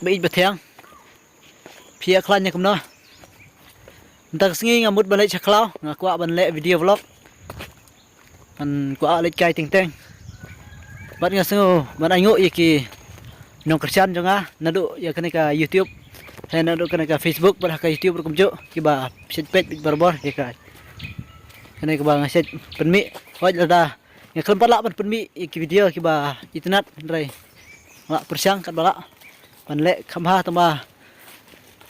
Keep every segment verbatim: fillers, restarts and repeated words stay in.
Ba ïeit ba thiang. Phi ïa khlaiñ ïa kumno? Mynta ka sngi nga mut ban leit sha khlaw, nga kwah ban leh video vlog. Ban kwah leit kai teng teng. Bad nga sngew ban ainguh ïa ki nongkyrshan jong nga naduh ïa kane ka YouTube, hynrei naduh kane ka Facebook bad ha ka YouTube ruh kumjuh, kiba shait peit beit barabor ïa ka, kane kaba nga shait pynmih. Hooid, lada nga khlem pat lah ban pynmih ïa ki video kiba itynnad, hynrei nga pyrshang katba lah ban leh kham bha, tangba,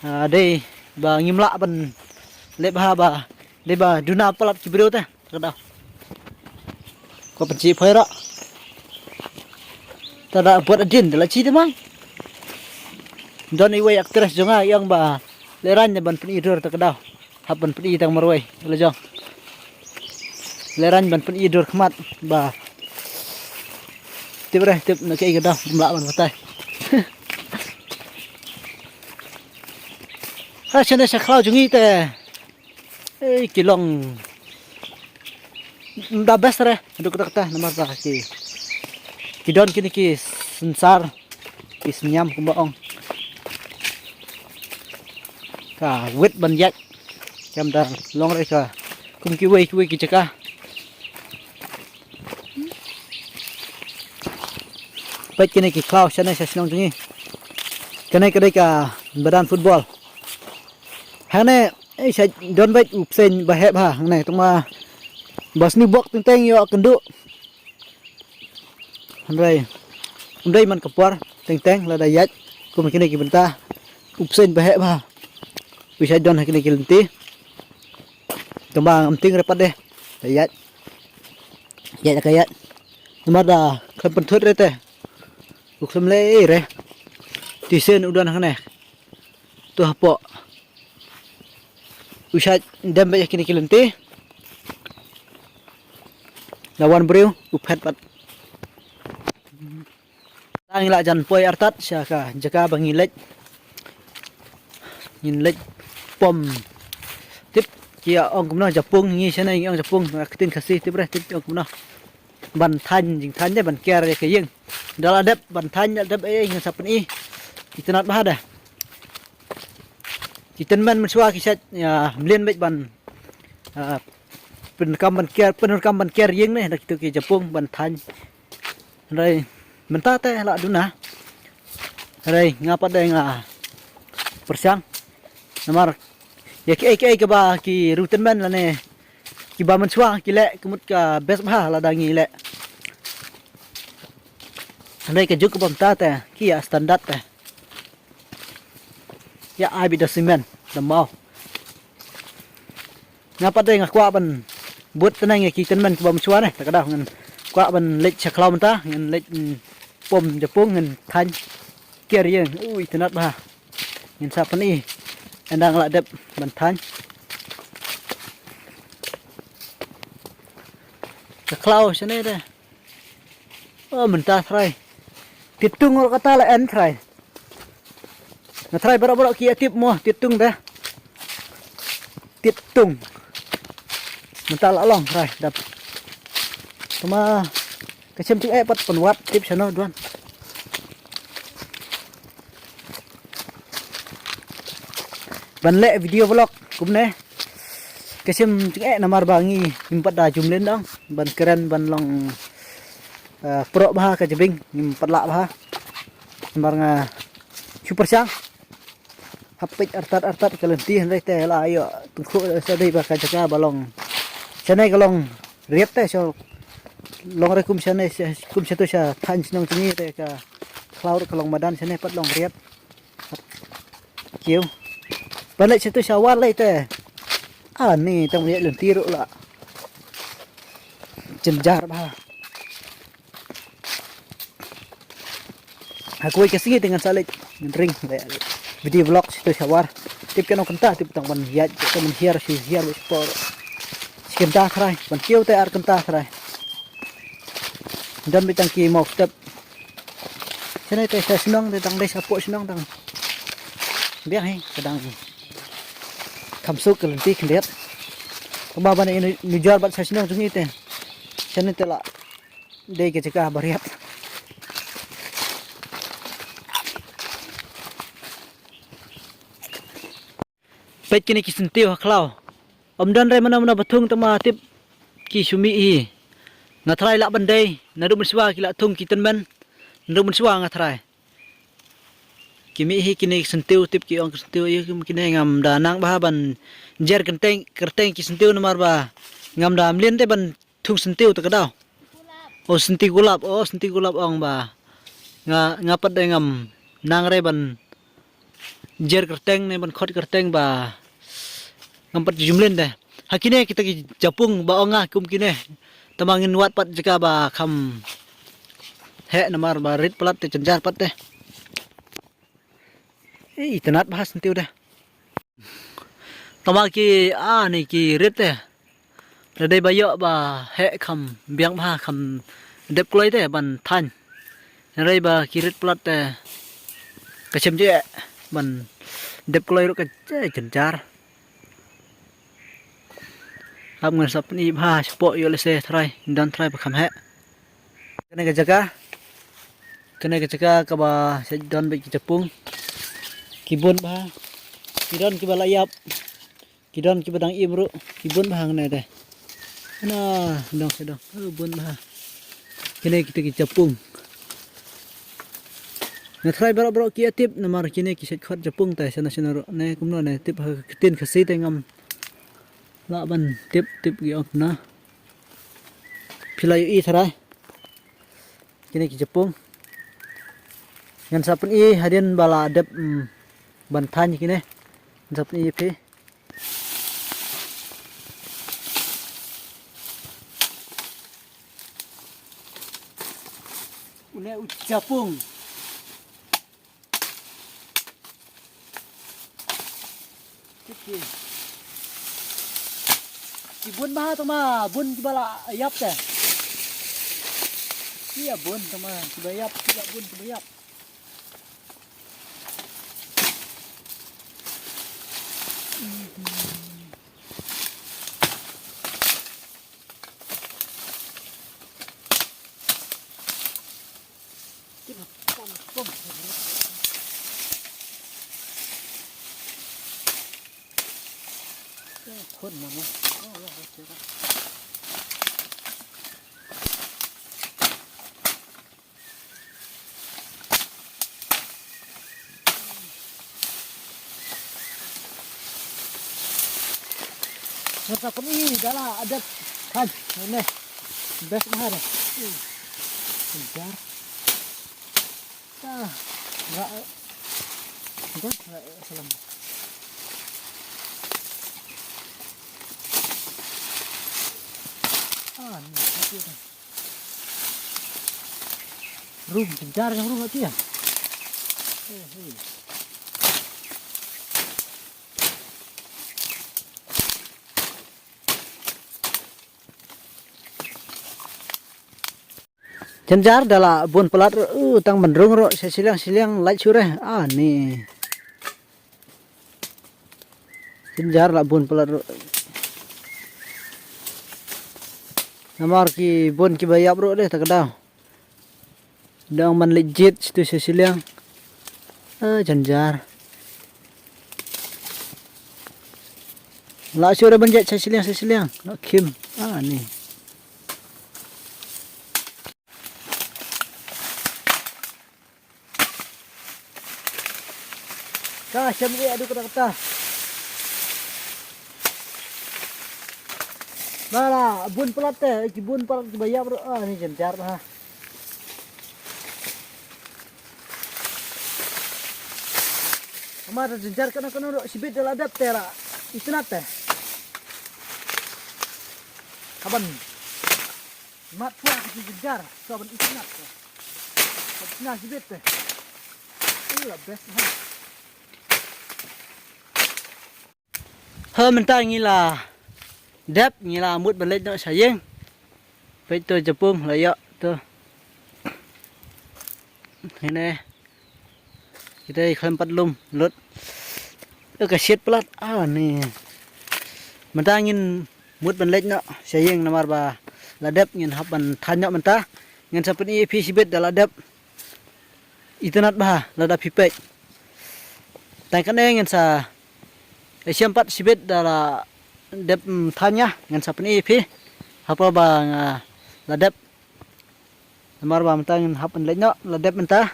ah, dei ba ngim lah ban leh bha ba dei ba duna palat ki briew te. Ka daw. Ko pynchi phoi ra. Ta da buat adin da la chi te mai. Don iwei actress jong nga ïa nga ba lehraiñ ban pyni dur ta ka daw. Hap ban pyni tang marwei la jong. Lehraiñ ban pyni dur khmat ba. Tip re, tip na kaei ka daw, ym lah ban batai. Ha, shane sha khlaw jong ngi te. Ei, ki long da best re, haduh katta katta, namar ba ki, ki don kine ki synsar, ki synñiam kumba ong. Ka wit ban ïaid, kam da long re ka, kum kiwei kiwei ki jaka. Peit kine ki khlaw shane sha shnong jong ngi. Kane ka dei ka madan football. Hangne, eh, sha don beit u bseiñ ba heh bha hangne, tangba ba sniewbok teng teng ïoh kynduh. Hynrei ym dei man ka por teng teng, lada ïaid kum kine ki bynta, u bseiñ ba heh bha u shait don ha kine ki lynti. Tangba ngam tieng re pat de, da ïaid. Ïaid la ka ïaid. Namar da khlem pynthut re te. U khlem leh re. Tisen u don hangne. Tu hapoh. U shait dem beit ha kine ki lynti. La wan briew u phet pat. Ngi la jan poi artat sha ka jaka ba ngi leit. Ngin leit pom. Tip ki ong kumno, japung, ngi shane ngi ong japung, ka ktien Khasi, tip re, tip ong kumno. Ban thaiñ, jingthaiñ de, ban ker ïa ka ïing. Da la dep ban thaiñ, da la dep ei, ngan sa pyni. Itynnad bha de. Ki tymmen mynshuwa ki shait, ïa, mlien beit ban, ah, pyndonkam ban ker, pyndonkam ban ker ïing ne, da kito ki japung ban thaiñ. Hynrei mynta te la duna. Hynrei nga pat de nga pyrshang. Namar ïa kiei kiei kiba ki riew tymmen lane kiba mynshuwa ki leh, ka mut ka best bha lada ngi leh. Hynrei ka juk kaba mynta te ki ïa standard te. Ïa ai beit da cement, da maw. Nga pat de nga kwah ban bud tneng ïa ki tymmen kiba mynshuwa ne, ta ka daw ngan kwah ban leit sha khlaw mynta, ngan leit, mm, pom japung, ngan thaiñ ker ïing. Ui, itynnad bha. Ngin sa pyni. Ynda nga la dep ban thaiñ. Ka khlaw shane de. Oh, mynta trai. Titung ruh kata la en trai. Na trai baroh baroh ki ïa tip mo, titung de. Titung. Mynta la long trai dap. Tuma ka shim tu eh pat pynwad tip shano duan. Ban leh video vlog kumne. Ka shim jingeh namar ba ngi ngim pat da jumlin dang ban kren ban long, eh, proh bha ka jabing, ngim pat lah bha. Namar nga shu pyrshang. Hap peit artat artat ka lynti hynrei te la ïoh tyngkhuh sa dei ba ka jaka ba long. Shane ka long riat te sha long re kum shane sha, kum shatu sha thaiñ shnong jong ngi te ka khlaw ruh ka long madan, shane pat long riat. Kiew. Ban leit shatu sha war lei te. Ani tang ban ïaid lynti ruh la jynjar bha. Ha kawei ka sngi te ngan sa leit ngan ring video vlog shatu sha war. Tip kano kynta, tip tang ban ïaid, tang ban hiar shi hiar bad shi por. Shi kynta trai ban kiew te ar kynta trai. Don beit tang ki maw step. Shane te sha shnong te tang dei sha poh shnong tang. Biang hi ka dang kham suk ka lynti khyndiat. Kumba ban ïa nujor bad sha shnong jong ngi te. Shane te la dei ka jaka ba riat. Peit kine ki syntiew ha khlaw. Ym don re mano mano ba thung tang ma tip ki shu mih hi. Nga tharai lah ban dei naduh mynshuwa ki lah thung ki tymmen. Naduh mynshuwa nga tharai. Ki mih hi kine ki syntiew, tip ki ong ki syntiew, ïa kine ngam da nang bha ban jer kyrteng, kyrteng ki syntiew namar ba ngam da mlien te ban thung syntiew ta ka daw. O syntiew kulap, o syntiew kulap ong ba. Nga, nga pat de ngam nang re ban jer kyrteng ne ban khot kyrteng ba. Ngam pat ju mlien de. Ha kine kita ki japung ba ong nga kum kine. Tang ma ngin wad pat jaka ba kham heh namar ba rit palat te jynjar pat te. Ei, itynnad bha syntiew de. Tang ma ki, ah, ni ki rit te. Lada dei ba ïoh ba heh kham biang bha kham dep kloi te ban thaiñ. Hynrei ba ki rit palat te ka shem je ban dep kloi ruh ka je jynjar. Hap ngan sa pyni bha shapoh ïoh lehse tharai, don tharai ba kham heh. Kane ka jaka. Kane ka jaka kaba sa don bad ki japung. Ki bun bha. Ki don kiba la ïap. Ki don kiba dang im ruh. Ki bun bha hangne de. Na, dong sa dong. Oh, bun bha. Kine kita ki japung. Nga tharai baroh baroh ki ïa tip namar kine ki sait khot japung te shano shano ruh. Ne kumno ne tip ha ka ktien Khasi te ngam lah ban tip, tip ki ong na. Phi la ïohi tharai. Kine ki japung. Ngan sa pyni hadien ba la dep, mm, ban thaiñ kine. Ngan sa pyni ïa phi. Une u japung. Ki, ki bun bha tang ma, bun kiba la ïap te. Ki ïa bun tang ma, kiba ïap, ki ïa bun kiba ïap. Sa kami dala adat. Kan, ne. Best mahal. Sejar. Ah, enggak. Enggak, enggak salam. Ah, ni, satu tu. Rum, gencar yang rum mati ya. Eh, eh. Jynjar da la bun palat ruh, uh, tang ban rung ruh, sa shiliang shiliang lait shuh re. Ah, ni. Jynjar la bun palat ruh. Namar ki bun kiba ïap ruh de ta ka daw. Dang man leit jied situ sa shiliang. Ah, jynjar. La shuh re ban jied sa shiliang, sa shiliang. La khim. Ah, ni. Ka shem ïa adu kata kata. Ba la bun palat te, ki bun palat kiba ïap ruh, ah, ni jynjar ha. Ama da jynjar kano kano ruh shibit da la dep te la itynnad te. Haban. Mat pua ki jynjar, ka ban itynnad te. Ka itynnad shibit te. Ila best ha. Ha, mynta ngi la dep, ngi la mut ban leit noh sha ïing. Peit to japung la ïoh to. Hine. Kita i khlem pat lum lut. Ïa ka shit palat. Ah, ni. Mynta ngin mut ban leit noh sha ïing namar ba la dep, ngin hap ban thaiñ noh mynta. Ngin sa pyni ïa phi shibit da la dep. Itynnad bha lada phi peit. Tang kane ngin sa Shem pat shibit da la dep, mm, thaiñ nga, ngan sa pyni phi hapoh ba nga la dep. Namar ba mynta ngan hap ban leit noh, la dep mynta.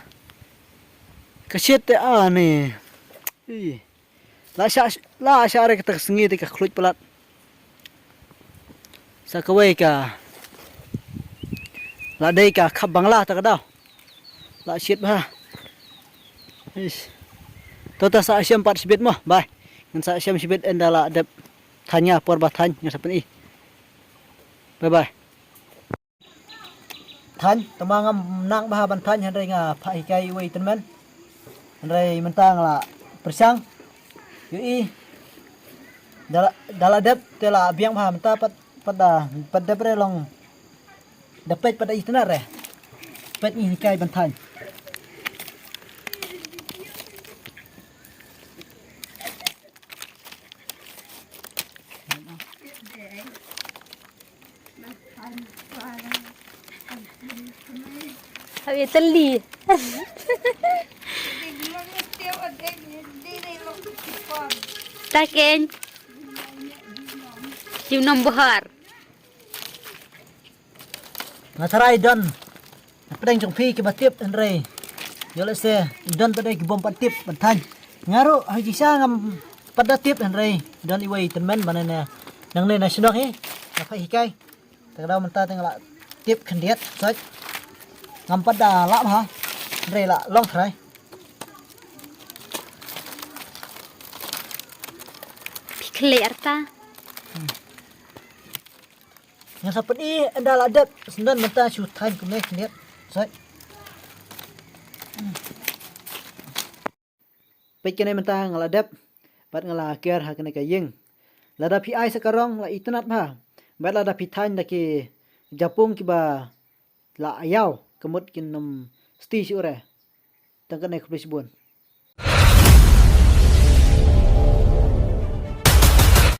Ka shit te a ne. Ih. La sha, la sha re kata ka sngi te ka khluit palat. Sa kawei ka, la dei ka khap Bangla ta ka daw. La shit bha. Ish. To ta sa shem pat shibit mo, bye. Ngan sa shem shibit ynda la dep thaiñ nga, por ba thaiñ ngan sa pyni. Bye bye. Thaiñ, tang ba ngam nang bha ban thaiñ hynrei nga phah hikai iwei i tymmen. Hynrei mynta nga la pyrshang. Ïohi. Da la, da la dep te la biang bha mynta pat, pat da, pat dep re long. Da peit pat da itynnad re. Peit ngi hikai ban thaiñ. Hawi teli. Taken. Siu nombor. Nga tharai don na pdeng jong phi kiba tip hynrei ïoh lehse don pat de ki bym pat tip ban thaiñ. Nga ruh ha jingshisha ngam pat da tip hynrei don iwei i tymmen ba ne ne nangne na shnong hi. Nga phah hikai. Ta ka daw mynta te nga la tip khyndiat soi. Ngam pat da lah bha hynrei la long tharai. Phi khlei arta. Nga sa pyni ynda la dep, sngewdon mynta shu thaiñ kumne khyndiat. Soi. Peit kane mynta nga la dep bad nga la ker ha kane ka ïing. Lada phi ai sa ka rong la itynnad bha. Bad lada phi thaiñ da ki japung kiba la ïaw ka mut kin ym sti shuh re. Tang kane, khublei shibun.